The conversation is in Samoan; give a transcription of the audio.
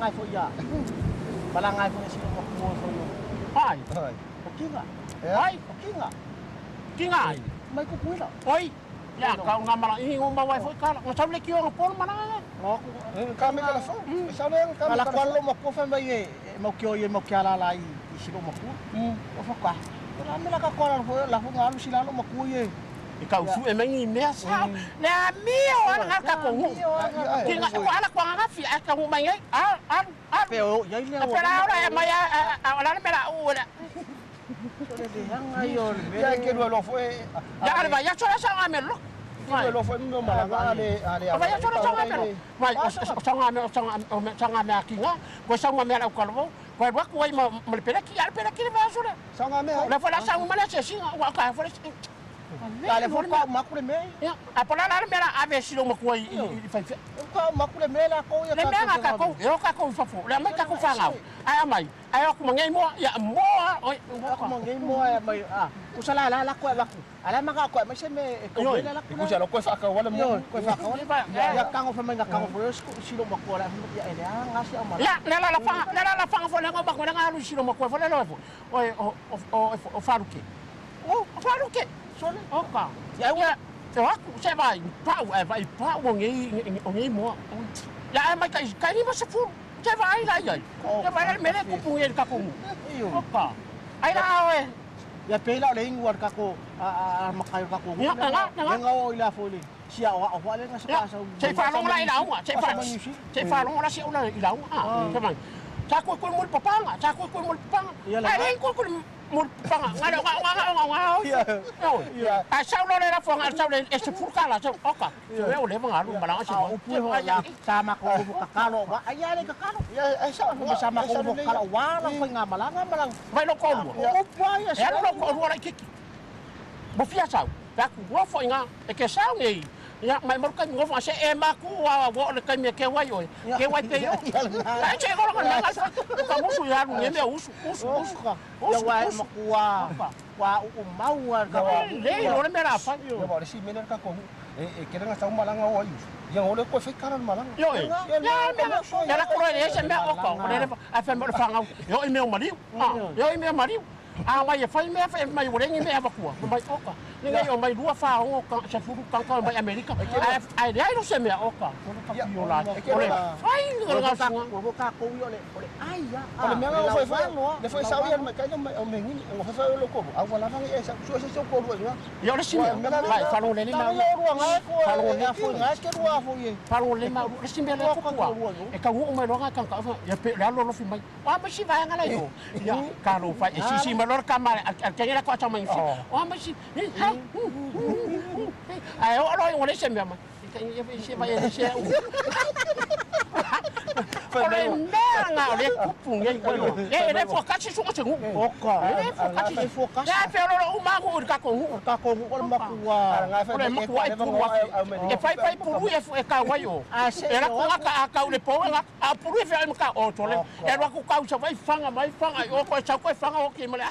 malaga ai foi ia malaga ai foi si o makua foi o. Ai. O kinga. Ai. O kinga. Kinga ai. Mai Kukuila. Oi. Ya ka nga mala i ngo mawai foi kala. Nga sau le kio nga pol mana nga. Ka me kala fo. Sa le ka me Ala kala kwa lo makua fa mai e mau kio e mau kia la la i si lo makua. O fa kwa. La me la ka kwa la fo la fo ngalu si la lo makua ye. I ka usu e mai mea sa. Le a mio ala nga ka ko ngu. Kinga ko ala kwa nga fi a ka ngu mai ngai. A a a. Pe o yai le A pera ora e mai a a ala le mera u le. Le le hanga yo le Ya ke lo lo fo e. Ya ala va ya chola sa nga me lo. Ke lo fo me malaga ale ale. O vai ya chola sa nga me lo. Vai o sa nga me o sa nga o me sa nga me a kinga. Ko sa nga me ala u kalvo. Ko wa ko ai ma ma le pera ki ala pera ki le va sura. Sa nga me. Le fo la sa ma le se singa wa ka fo le. La le fo kwa maku le me. Ya, a pola la mera a ve silo ma ko i i fai fe. Kwa maku le me la ko ya Le mea ka ko, e o ka ko fafo. Le mai ka ko whangau. Ai amai. Ai o kuma ngai moa, ya moa, oi. Aku mangai moa e mai a. Usa la la la ko e waku. Ala maka ko e mai se me e ko Oi. la la ko. Ku sa lo ko fa ka wala Yo, mo. ko fa ka Ya kango fa mai nga kango fo silo makua la ya ele a ngasi au mala. Ya, le la la whanga, le la la whanga fo le ngau bako le ngalu silo ma koe fo le loe fo. Oi, o o o o wharuke. O wharuke. Sole. O ka. Ya ua, te waku, se vai, pau, e vai, pau o ngai, o ngai moa. Ya e mai kai, kai ni ma se furu. Se vai la iai. Se vai la mele kupu ngai ka kongu. O ka. Ai la oe. Ya pe la le ingu ka ko a a makai ka ko. Ya, nga, nga. Nga o ila fo le. Sia o o le nga sa Ya, sa. se whalongo la i launga, se wha, se whalongo la se ula i launga. Ah, se mai. Sa koe koe mo le papanga, sa koe koe mo le papanga. Ia la- Ai le koe koe mo le papanga. Nga nga nga nga nga nga. Ai sau lo le la fonga, sau le e se furka la, sau oka. Se o le vanga lu malanga se. A upu ho la sa ma ko ko kakalo wa ai ale kakalo. Ya ai sa Ko sa ma ko ko kakalo wa la ko nga malanga malang. Vai lo ko lu. Upu ai E alu lo ko lu la kiki. Mo fia sau. Ka ku wo fo inga e ke sau nei. Ya mai mo ka ngo fa se e ma ku wa wo le ka me ke wai oi. Ke wai pe yo. Ai che ko lo nga ka musu ya lu me usu usu usu. Ya wa makua wa u mau ka. Le lo le mera fa. Ya ba le si me ka ko. E e ke nga sa malanga o ai. Ya o le ko fe kala malanga. Yo e. Ya me ya la ko le se me o ko le a fa mo le fa ngau. Yo i me o mariu. Yo i me o mariu. A mai e fai mea fai mai o lengi mea vakua. Mai oka. Ni ngai o mai lua fa o ka se furu ka ka mai Amerika. Ai ai le ai no se mea oka. Kono ka pio la. O le fai nga nga sunga. Ko ka ko yo le ole ai ya. O le mea nga fai fai. Le fai sa ia mai kai mai o me ngi ngo fai fai lo ko. A wala nga e sa su se ko lu nga. Yo le simea. Vai falo le Ma ma. yo rua nga ko le a fo nga ke rua fo ye. Falo le ma le simea le kukua. E ka u mai longa ka ka ya pe le alo lo fi mai. Wa ma si vai nga la yo. Ya ka lo fai e si si ma lo ka ma al ke la ko ta mai fi. Wa ma si. Ha. Ai o lo o le simea ma. Se vai e se. O le mea nga o le kupu ngai ko. E le fo ka si su se ngu. Oka. E fo ka si fo ka. Ya pe lo lo u ma ngu ka ko ngu. Ka ko o le makua. Nga fai O le makua e puru afi. E fai fai puru e e ka wai o. A se E la ko ka a ka le po nga a puru e fai ka o tole. E la ko ka usa vai fanga mai fanga o ko sa ko fanga o ki mala.